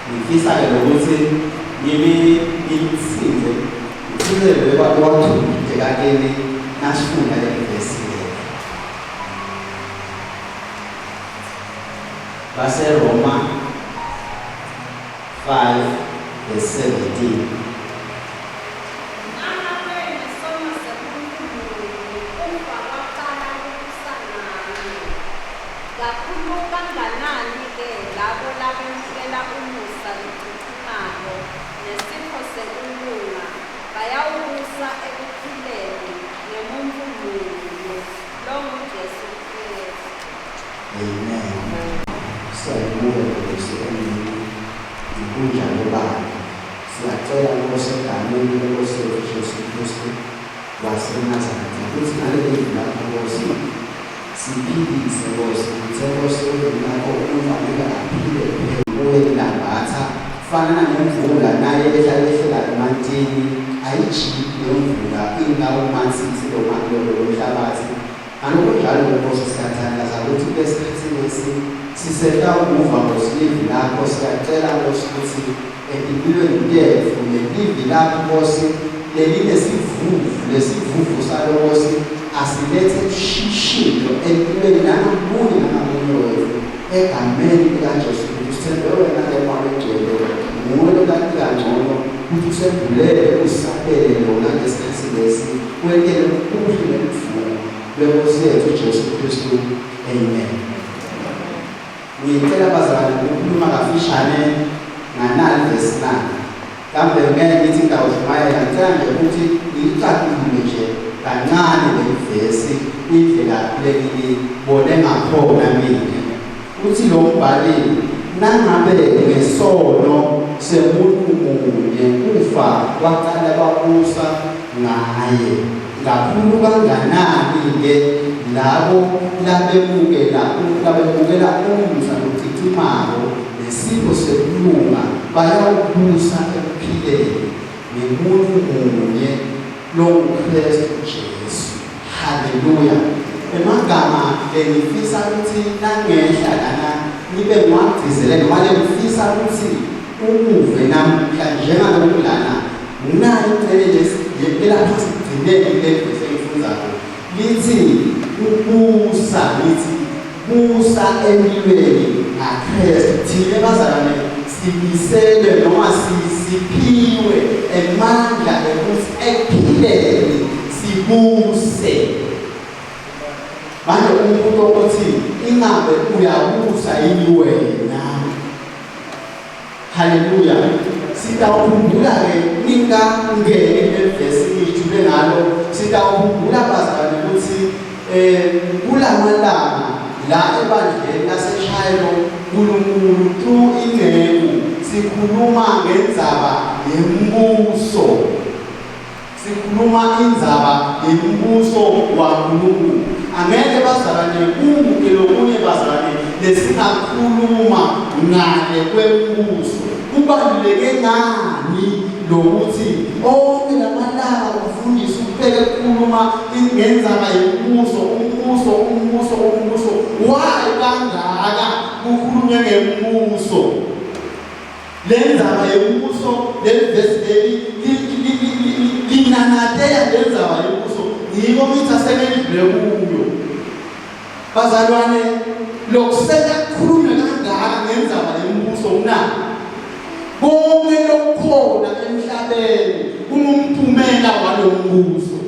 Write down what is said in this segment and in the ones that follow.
Ngifisa-ke nokuthi ngimi ngimsinde ngithinte lokwachubeka kini nasifunda le vesi le. BaseRoma 5 verse 17. Nangabe ngesono semuntfu munye kufa kwacala kubusa ngaye, kakhulu kanganani-ke labo labemukela umusa lochichimako nesipho sekulunga bayawubusa ekuphileni ngemuntfu munye, longuJesu Khristu. Amen. Siyayibukela Nkosi emini nobunjalo bayo. Siyacela Nkosi egameni leNkosi yethu Jesu Kristu waseNazaretha kutsi ngalelivi lakho Nkosi siphilise Nkosi. Ngithe Nkosi evini lakho umuntfu angeke aphile kuphela kuye lilambatha fanana nemvula naye ehla yehlela emantini ayijiki lemvula ingawumansisi lomhlabatsi. Ngalokunjalo-ke, Nkhosi, siyathandaza kutsi kulesikhatsi lesi sisetawukuva, Nkhosi, Livi laKho. Siyacela, Nkhosi, kutsi etimphilweni tetfu, leLivi laKho, Nkhosi, lelinesivuvu, lesivuvu salo, Nkhosi, asiletse ushishilo emphilweni nangamunye nangamunye wetfu, eGameni likaJesu Khristu. Sitsembe Wena-ke, Moya loNgcwele, nguWe lolati kancono kutsi usembulele, usabele lona kulesikhatsi lesi. Wentele ubuhle neludvumo lweNkosi yetfu Jesu Khristu. Amen. Ngicela bazalwane ukukhuluma kafishane nganali vesi nali. Kambe ngeke ngithi ngitawushumayela, ngicela nje ukuthi ngiyicatulule nje kancane leli vesi indlela lengilibone ngakhona mina. Uthi lo mbhali nangabe ngesono semuntu munye kufa kwaqala kwabusa ngaye, kakhulu kanganani-ke labo labemukela labemukela umusa locicimako nesipho sekulunga bayawubusa ekuphileni ngemuntfu munye longuKhristu Jesu. Haleluya! Emagama lengifisa kutsi nangehla lana ngibe ngiwagcizelele noma lengifisa kutsi umuve namuhla njengaloku lana nginayo ingcele lelapha sigcineni kule vesi engifundzako litsi kubusa lithi busa empilweni ngaKristu thina bazalwane sibiselwe noma siphiwe emandla ekuthi ekuphileni sibuse manje umbuto uthi ingabe uyabusa yini wena Haleluya. Sitawukhumbula-ke ningangeni kuleli vesi ngijule ngalo, sitawukhumbula bazalwane ukuthi eh kulamalanga la ebandleni laseShayelo uNkulunkulu through inceku sikhuluma ngendzaba yembuso. Sikhuluma indzaba yembuso waNkulunkulu. Angeke bazalwane kute lokunye bazalwane lesingakhuluma ngale kwembuso. Kubaluleke ngani lokuthi onke lamalanga umfundisi ubeke kukhuluma ngendzaba yembuso, umbuso, umbuso, umbuso. Why kangaka kukhulunywe ngembuso? Le ndzaba yembuso, leli vesi leli linanatela le ndzaba yembuso, ngiko ngithi asengendlule kuyo. Bazalwane, lokusenta kukhulunywe kangaka ngendzaba yembuso na konke lokukhona emhlabeni kungumphumela walombuso.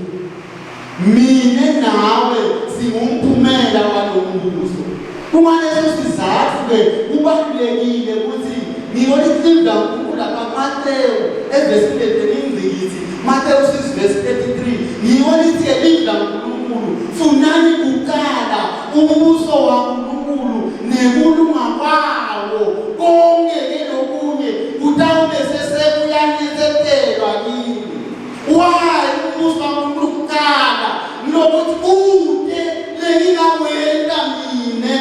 Mine nawe singumphumela walombuso. Kungaleso sizatfu-ke kubalulekile ukuthi ngibona icimbi kakhulu lapha kuMatewu evesini lelingcikithi Matewu 6 verse 33 ngiyona lithi-ke livi laNkulunkulu funani kuqala umbuso waNkulunkulu nekulunga kwawo konke-ke lokunye kutawube sesekuyanetsetelwa kini Why umbuso waNkulunkulu kuqala nokuthi kute lengingawenta mine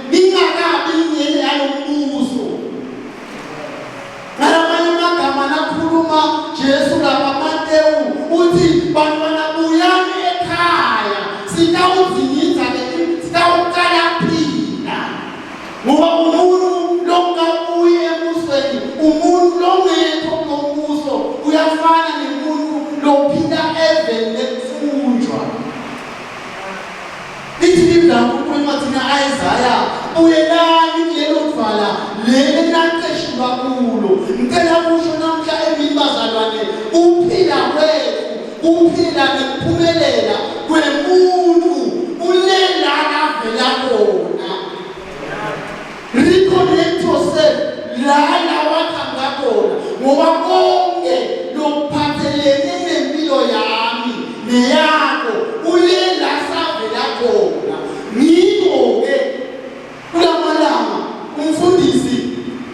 ngingakabi ingxenye yalombuso. Ngalamanye amagama nakhuluma Jesu lapha Matewu uthi bantwana buyani ekhaya sitawudzingidza ke sitawuqala phila ngoba umuntu longabuyi embusweni umuntu Connect yourself la la waqhamuka khona ngoba konke lokuphathelene nempilo yami neyakho kule la savela khona. Ngiko-ke kulamalanga umfundisi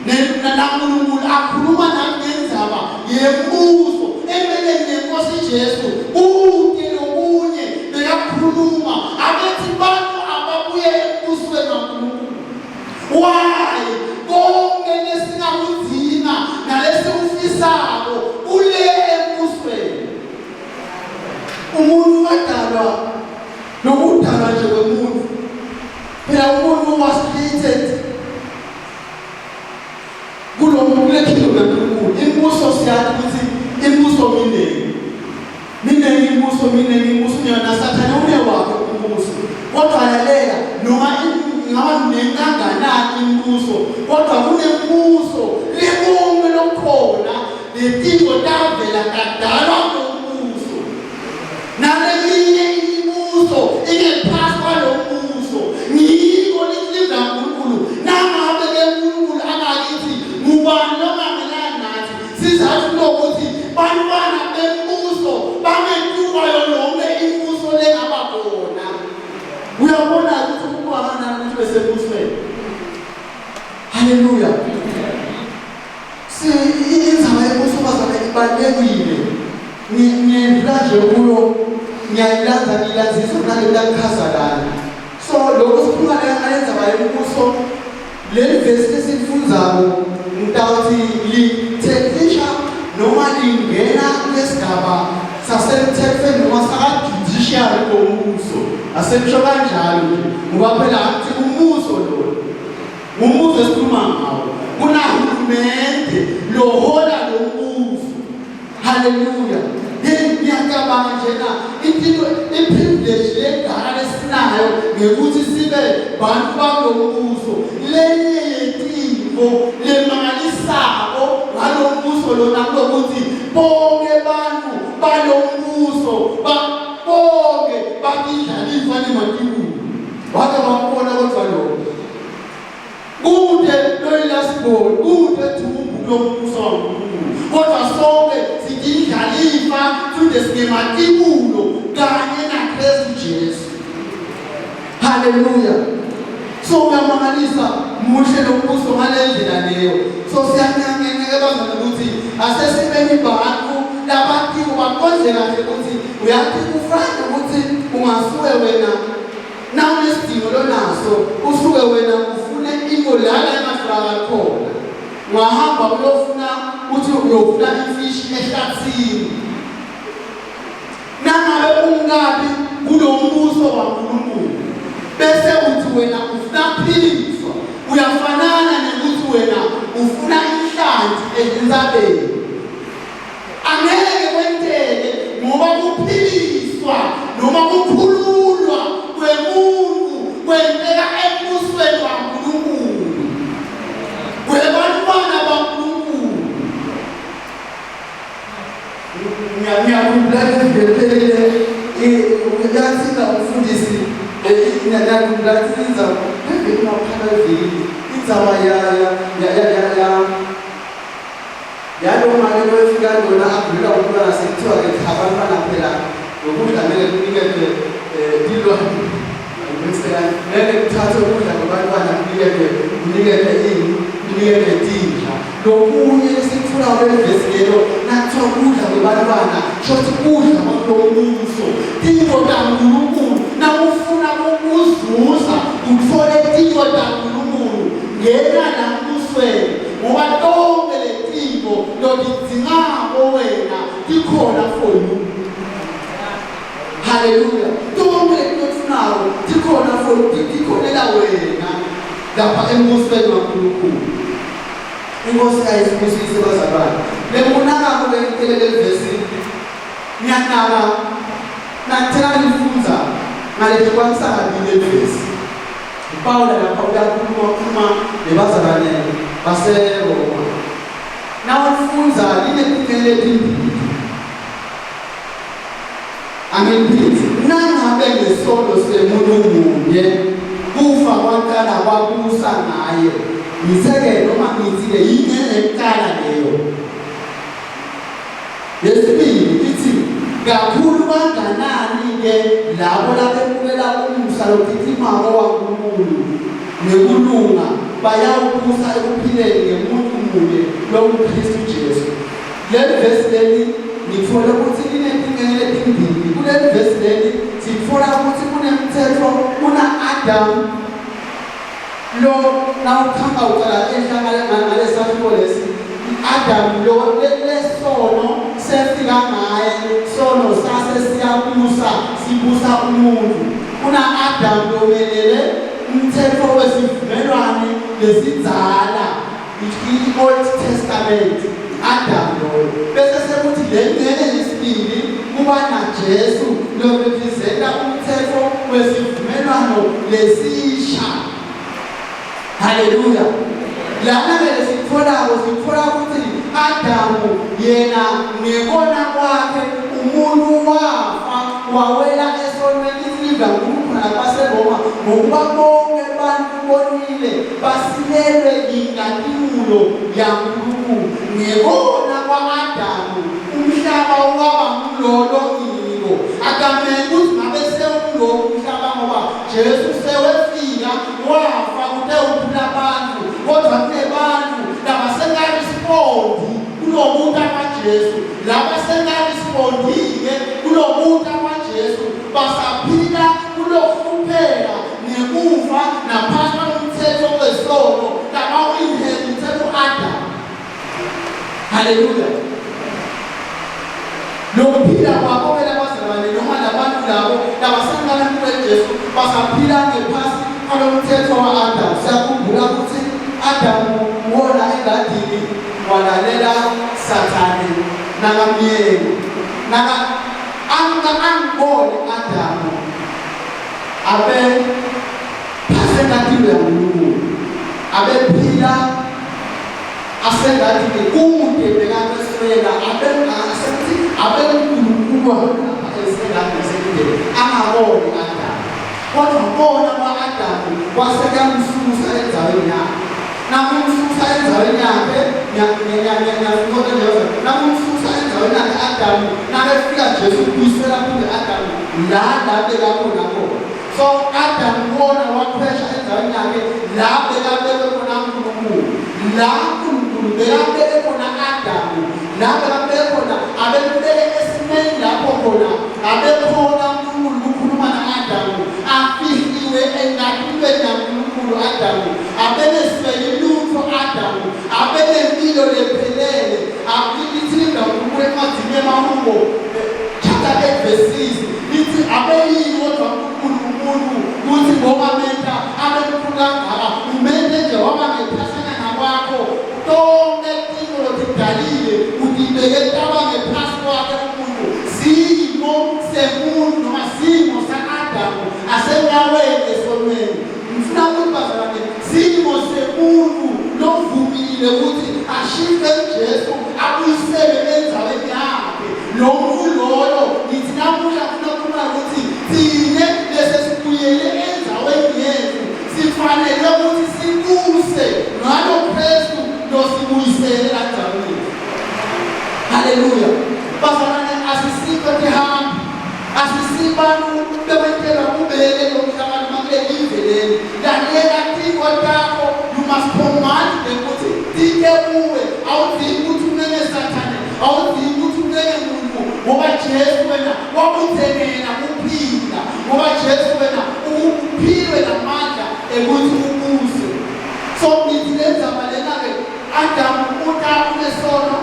naNkulunkulu akhuluma nami ngendzaba yembuso empeleni nenkosi Jesu kude lokunye bekakhuluma abethi bantu ababuye embusweni waNkulunkulu. Why? Konke lesingakudzinga nalesikufisako kule embusweni. Umuntu wadalwa lokudalwa nje kwemuntu. Phela umuntu was created kulo kule kingdom kaNkulunkulu. Imibuso siyazi ukuthi imibuso miningi. Miningi imibuso, miningi imibuso naSathane unewakhe umbuso. Kodwa lalela noma ingaba miningi kanganani imibuso, kodwa kunembuso lekonke lokukhona letintfo tavela tadalwa ngombuso. Naleminye imibuso ingephasi kwalo mbuso. Ngiko lithi livi laNkulunkulu nangabe ke uNkulunkulu angakithi ngubani longamelana nathi? Sizathu lokuthi bantwana bembuso bangetuka yonke imibuso lengaba khona. Uyabona ukuthi kukangakanani ukuthi besembusweni. Haleluya. Si indzaba yembuso bazalwane ibalulekile. Ngiyendlula nje kuyo ngiyayilanza ngiyilanzisa nale ngiyachaza lana. So lokho sikhuluma ngale ndzaba yembuso leli vesi lesilifundzako ngitawuthi litheklisha noma lingena kulesigaba sasemthethweni noma saka-judiciary lombuso asekusho kanjalo nje ngoba phela akuthi umbuso lona Ngumbuso esikhuluma ngawo. Kunahulumende lohola lo mbuso. Haleluya. Ngiyacabanga njena impilo iprivilege lengaka lesinayo ngekuthi sibe bantu balo mbuso lenye yetintfo lemangalisako ngalo mbuso lona kulokuthi bonke bantu balo mbuso bonke batidlalifa nematibulo. Wake wakubona kodwa lokho. Kude loyilasiboni, kude thumbu kulombuso waNkulunkulu. Kodwa sonke sidindlalifa futhi singematibulo kanye naKristu Jesu. Haleluya. So uyamangalisa muhle lo mbuso ngale ndlela leyo. So siyancenga bazalwane ukuthi asesibeni bantu labatiko baqonde kahle ukuthi uyathi kufana ukuthi ungasuke wena Nawunesidingo lonaso usuke wena ufune into lana engatholakali khona. Ungahamba uyofuna uthi uyofuna ifishi ehlathini. Nangabe ungabi kulo mbuso waNkulunkulu bese uthi wena ufuna kuphiliswa, uyafanana nekuthi wena ufuna inhlanti entabeni. Angeke kwenteke ngoba kuphiliswa noma kukhululwa kwemuntu kwenteka embusweni waNkulunkulu. Kwebantwana baNkulunkulu. Ngiyakhumbula ngivephelile uyathinta umfundisi ngiyakhumbula indzaba eviki ngaphala eviki indzaba ya ya ya ya ya Yalo make lowefika lona agulelwa umntwana sekuthiwa-ke cha abantwana phela lokudla ngeke kuniketwe um tilwane ngeke kuthathwe ukudla kwabantwana kuniketwe kuniketwe ini kuniketwe tinja lokunye esikuthola kuleli vesi lelo nakuthiwa kudla kwebantwana shothi kudla kwakulombuso tinto taNkulunkulu nawufuna ukuzuza uthole tinto taNkulunkulu ngena la mbusweni ngoba tonke letintfo lotidzingako wena tikhona for you. Haleluya, tonke letintfo otifunako tikhona for you, tikhonela wena lapha embusweni waNkulunkulu. Inkosi ayisibusise bazalwane. Lengikunakako ke leli vesi ngiyanaka nangithela ngifundza ngalehlukanisa kabili leli vesi. UPawula lapha uyakhuluma ukhuluma nebazalwane baseRoma. Nawufundza linetincenye letimbili. Angiliphindzi. Nangabe ngesono semuntu munye kufa kwaqala kwabusa ngaye. Ngithe-ke noma ngithi-ke yingxenye yokuqala leyo. Yesibili ithi kakhulu kanganani-ke labo labemukela umusa lochichimako waNkulunkulu nekulunga bayawubusa ekuphileni ngemuntu munye longuKristu Jesu. Leli vesi leli ngithole ukuthi linetingxenye letimbili. Kuleli vesi leli sitfola ukuthi kunemtsetfo kuna-Adamu lo nawukhamba uqala enhla ngalesahluko lesi Adam lo lesono sefika ngaye sono sase siyabusa sibusa umuntu kuna Adam lomelele umthetho wesivumelwane lesidzala i-Old Testament Adam loyo bese sekuthi le ngxenye yesibili kuba naJesu lorepresenta umthetho wesivumelwano lesisha. Haleluya! Lana-ke lesikutholako sikuthola ukuthi Adamu yena ngekona kwakhe umuntu wafa wawela esonweni ithi live laNkulunkulu nabaseRoma ngokuba bonke abantu bonile basilelwe yinkazimulo yaNkulunkulu. Ngekona kwa-Adamu umhlaba waba ngulolo ngiko. Akamele ukuthi ngabe sewukulowo umhlaba ngoba Jesu sewefika wafa kutewuphula abantu kodwa kunebantu labasengarispondi kulokuta kwaJesu labasengarispondi-ke kulokuta kwaJesu basaphila kulokuhlupheka nekufa naphansi kwalomthetho wesono labawuinherithe ku-Adamu. Haleluya! Lokuphila kwabo-ke labazalwane noma labantu labo labasemncane kukaJesu basaphila ngephasi kwalomthetho wa-Adamu. Siyakhumbula ukuthi Adamu wona engadini walalela Sathane nakamyeni naka anga angibone Adamu abe phase engadini yaNkulunkulu abephila asengathi ngikude bekakweswela abe asethi abenkulunkulu lapha esengathi ngisekudeni angaboni Adamu kodwa kona kwa-Adamu kwase kuyamsusa endaweni yakhe nakumsusa endaweni yakhe nakumsusa endaweni yakhe Adamu nakefika Jesu kubuyisela kude Adamu la la bekakhona khona. So Adam wona wakhwesha endaweni yakhe la bekabeke khona uNkulunkulu. La uNkulunkulu bekabeke khona Adamu, la bekabeke khona abembeke esimeni lapho khona abekhona uNkulunkulu kukhuluma na-Adamu afihliwe engatilweni yaNkulunkulu Adamu abeneswele lutho Adamu abenempilo lephelele aphilithile uNkulunkulu encwadini yemahubo chapter 8 verse 6 Lithi abeyini kodwa uNkulunkulu umuntu kuthi ngoba menta abe mkhulu kangaka umente nje waba ngephasana nakwakho tonke tinto lotidalile utibeke taba ngephasi kwakhe umuntu simo semuntu noma simo sa-Adamu asenyaweni esonweni ngifuna ukuthi bazalwane simo semuntu lovumile ukuthi ashifte uJesu abuyisele endaweni yakhe Lo muntu loyo ngithi namuhla funa ukukhuluma ukuthi thine lesesibuyele endaweni yethu sifanele ukuthi sibuse ngalo Kristu losibuyisele kanjani. Haleluya. Bazalwane asisikho tihambi asisibantu bekwentela kubele lomhlaba noma kulelive leli lalela tiko takho you must command them ukuthi tike kuwe awudingi ukuthi unene sathane Awudingi ukuthi unenge muntu ngoba Jesu wena wakuthengela kuphila ngoba Jesu wena ukuphiwe namandla ekuthi ubuse. So ngithi le ndaba lena-ke Adamu umuntu unesono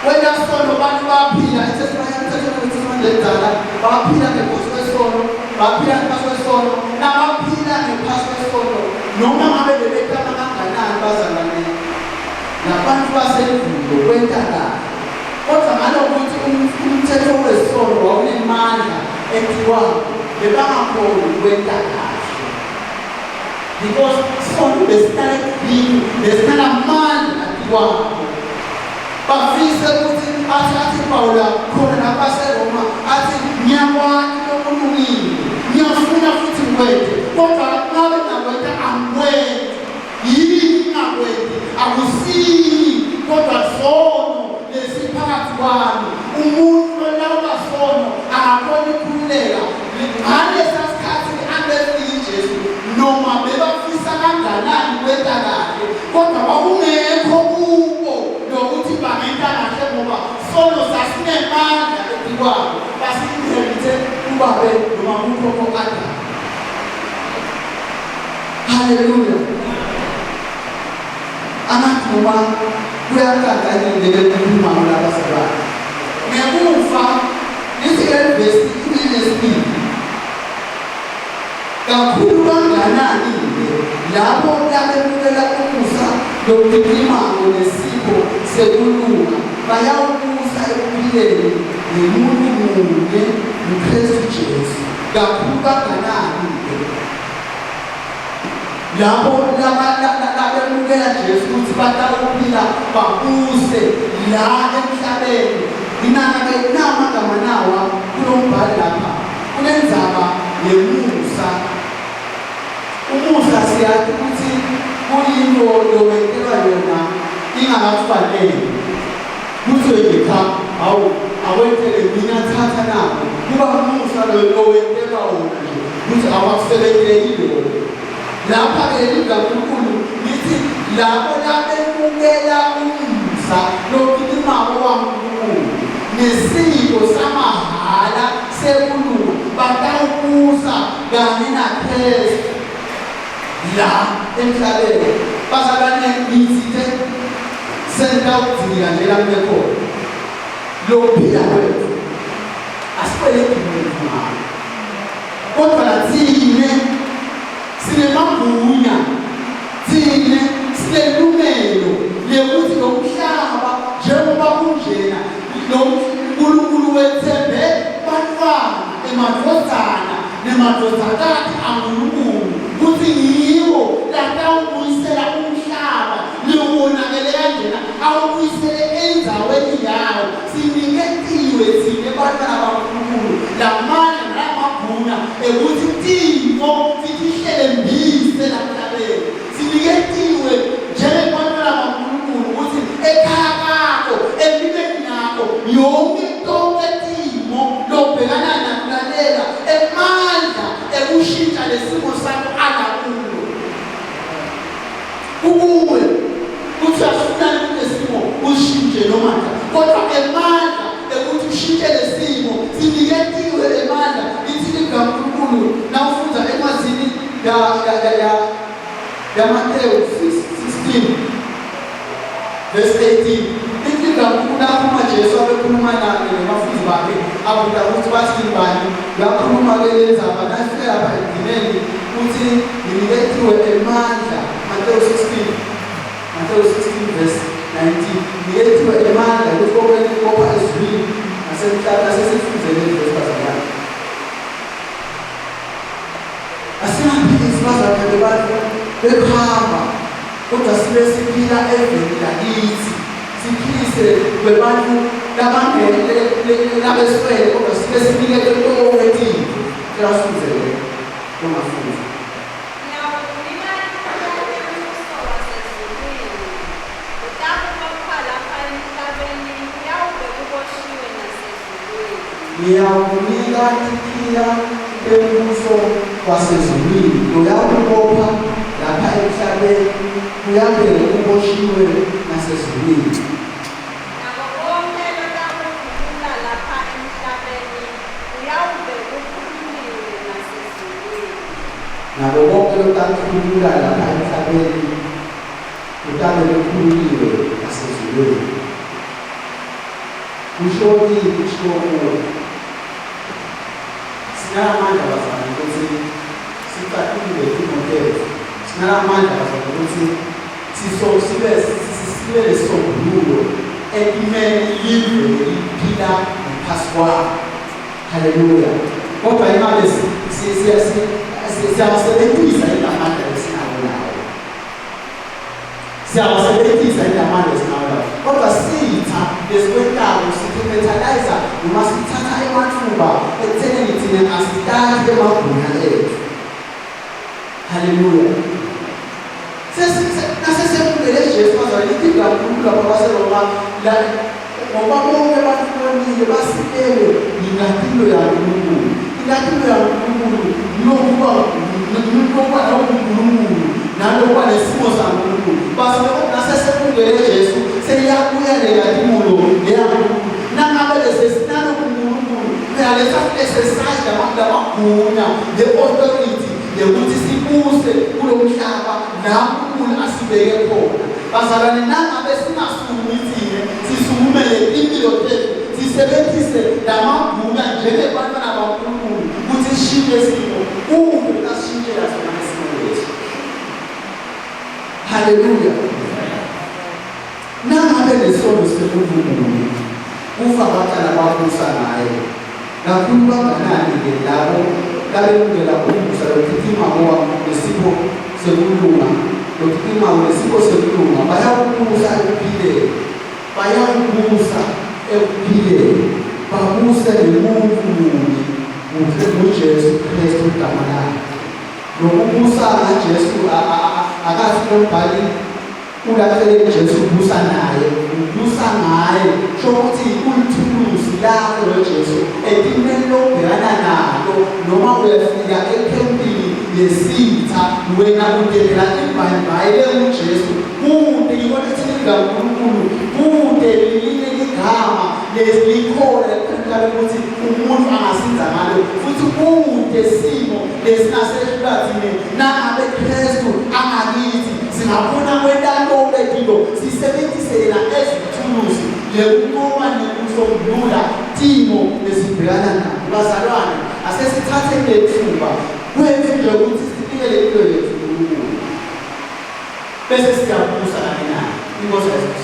wena sono abantu baphila eTestamenteni ledala baphila ngephansi kwesono baphila ngephansi kwesono nabaphila ngephansi kwesono noma ngabe bebetama kanganani bazalwane Nabantu basendulo kwenta kahle. Kodwa ngalokuthi umthetho wesono wawunemandla etikwabo, bebangakhoni ukwenta kahle. Because isono besihlala ekubini, besinamandla atikwabo. Bafise ukuthi athi athi Pawula khona nabaseRoma athi ngiyakwati lokulungile, ngiyafuna futhi ngikwente, kodwa ngabe ngiyakwenta angikwenti. ngingakwenti akusimi kodwa sono lesiphakathi kwami. Umuntu lolawulwa sono akakhoni ukukhululeka. Ngalesa sikhathi abefika Jesu noma bebafisa kanganani kwenta kahle kodwa kwakungekho kubo lokuthi bangenta kahle ngoba sono sasinemandla etikwabo basi-inherithe kubabe noma kukhokho Adamu. Haleluya. Angathi noma kuyacaca yini leli elikhulumayo lapha bazalwane. Ngekufa lithi leli vesi inelesibili. Kakhulu kanganani-ke labo labemukela umusa lokulimako nesipho sekulunga bayawubusa ekuphileni ngemuntu munye nguKristu Jesu. Kakhulu kanganani-ke labo labemukela Jesu ukuthi batawuphila babuse la emhlabeni. Nginaka-ke namagama nawa kulombhali lapha kunendzaba yemusa. Umusa siyazi ukuthi kuyinto lowentelwa yona ingakakufanele. Kuthiwe nje cha, hawu akwentele mina thatha nako. Kuba umusa loyo lowentelwa wona nje ukuthi awakusebenzeli lokho. Lapha-ke leli kaNkulunkulu lithi labo labemukela umusa lokilimako waNkulunkulu nesiko samahhala sekulunga batawubusa kanye naKristu la emhlabeni. Bazalwane ngitsite sentawudzika nje la kube khona lokuphila kwethu asikweleti muntu ngako kodwa thine sinemagunya thine sinelungelo lekuthi lo mhlaba njengoba kunjena lo Nkulunkulu wethembe bantwana emadvodzana nemadvodzakati aNkulunkulu kutsi ngiwo latawubuyisela umhlaba lewonakele kanjena awubuyisele endzaweni yawo. Siniketiwe tsine bantwana baNkulunkulu lamandla nalamagunya ekutsi tintfo sitihlelembise lamhlabeni. Siniketiwe njengebantwana baNkulunkulu kutsi ekhaya kakho, empilweni yakho, yonke tonke timo lobhekana nato, lalela emandla ekushintsha lesimo sakho alakulo. Kukuwe kutsi uyasifuna kulesimo ushintshe noma cha, kodwa emandla ekuthi ushintshe lesimo siniketiwe emandla. Lithi livi laNkulunkulu nawufundza encwadzini ya ya ya ya yaMateyu 16 verse 18 lithi livi laNkulunkulu akhuluma Jesu abekhuluma nebafundi bakhe abuta ukuthi bathi ngibani uyakhuluma-ke le ndzaba nafika lapha ekugcineni uthi nginiketiwe emandla Mateyu 16 Mateyu 16 verse 19 nginiketiwe emandla ukuthi konke kubopha ezulwini nasemhlabeni nasesifundzeni verse bazalwane Asingaphilisi bazalwane bebantu bekuhamba kodwa sibe siphila eveni lakithi siphilise kwebantu labeswele kodwa sibe sinikele tonke tintfo. Cela ufundzele longafundza. Ngiyawukunika tikhiya tembuso wasezulwini, utakubopha lapha emhlabeni, kuyawube kuboshiwe nasezulwini. Ngiyawukunika tikhiya tembuso wasezulwini, loyakubopha lapha emhlabeni kuyabe kuboshiwe nasezulwini. Nako konkhe lotakukhulula lapha emhlabeni kuyawube kukhululiwe nasezulwini. Nako konkhe lotakukhulula lapha emhlabeni kutabe kukhululiwe nasezulwini. Kusho ini kushiwo kuwe? Sinamandla bazalwane ukuthi sicatulule timo tetfu. Sinamandla bazalwane ukuthi siso sibe sibe lesombululo etimeni live leliphila ngaphasi kwalo. Haleluya. Kodwa ingabe siyawasebenzisa yini amandla esinawo lawo? Siyawasebenzisa yini amandla esinawo lawo? Kodwa sitha lesikwentako si-capitalize noma sithatha emathuba ekuthenini thina asitaki emagunya ethu. Haleluya. Nasesemukele bazalwane lithi kakhulu lapha baseRoma la ngoba bonke abantu bonile basilele yinkathilo yaNkulunkulu. Inkathilo yaNkulunkulu ngilokuba ngilokuba noNkulunkulu nalokuba nesimo saNkulunkulu. Bazalwane nasesekungele Jesu seyiyabuya le nkathilo leyaNkulunkulu. Nangabe lesesinalokuNkulunkulu phela lesasandla lamagunya le-authority yokuthi sibuse kulo mhlaba la uNkulunkulu asibeke khona. Bazalwane, nangabe singasukumi thina sisukumele impilo tethu sisebenzise lamagunya njengebantwana baNkulunkulu ukuthi sishintshe isimo, kude kasishintshela sona isimo lethu. Haleluya! Nangabe lesono semuntu munye kufa kwaqala kwabusa ngaye, kakhulu kanganani-ke labo labemukela umusa lochichimako nesipho sekulunga, lochichimako nesipho sekulunga bayawubusa ekuphileni, bayawubusa ekuphileni, babuse nemuntfu munye, nguJesu Khristu igama lakhe. Lokubusa ngaJesu akathi lombhali Ulahlele Jesu ubusa naye, ubusa ngaye. Sho ukuthi ulithulusi lakho lo Jesu etimeni lobhekana nalo noma uyafika ekhempini yesitha wena udedela ibhayibhayi lenguJesu kude ngibona ithi likaNkulunkulu kude lilinye igama lelikhona emhlabeni ukuthi umuntu angasinza ngalo futhi kude simo lesingasehlula thina nangabe Kristu angakithi Singafuna kwenta konke tintfo sisebentise yena as ithulusi lekunqoba nekusombulula timo lesibhekana nato. Bazalwane, ase sithathe lethuba kwethu nje ukuthi sinikele impilo yethu kuNkulunkulu. Bese siyabusa kanye naye. Inkosi ayisibusise.